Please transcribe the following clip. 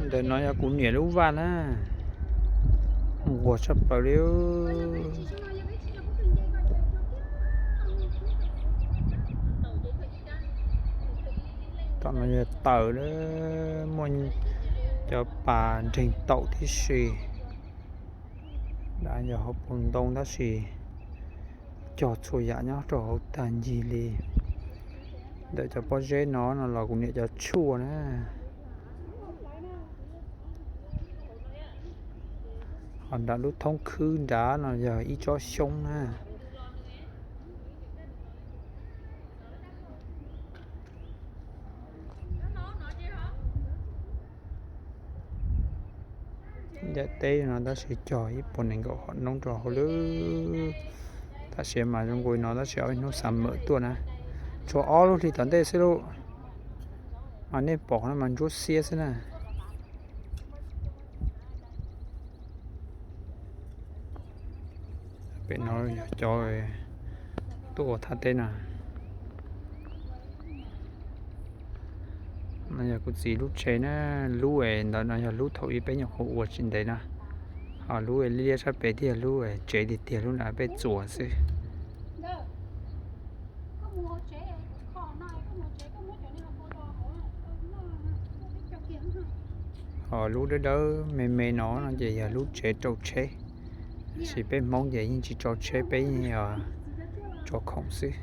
Ntawm no yog kuv niam lub vaj na, nquag tshaj plaws li. Tom no yog taws, muaj cov pas nreeg taum tib si. Dab yog hauv paus ntoo tab sis cog txhua yam nyob rau hauv tag ncig li. Ntawm cov pob zeb no no los kuv niam cov tshuaj na. Ho nram lub thoob khwb nrad no yog ib tsob xyoob na. Yam teb no tab sis cog ib puas nees nkaum hom noob rau hauv lawm. Tam sim mas zoo nkaus no tab sis ob hnub xav mawm tuaj na. Tshuav ob lub hli tom ntej xwb lauj, mas nej pom no mas ntsuab xiab xwb na. Pem no yog cov tuaj ua thaj teb na. No yog kuv txiv lub tsev na, lub es ntawd no yog lub thaum ub peb nyuam qhuav ua tsis ntev na. Ho lub liab liab sab pem thiaj yog lub tsev tiag tiag, lub ntawd peb txuas xwb. Ho lub dawb dawb me me no no ces yog lub tsev rau tsheb. Tab sis peb Hmoob ces yeej tsis tso tsheb, peb yeej yog tso khoom xwb.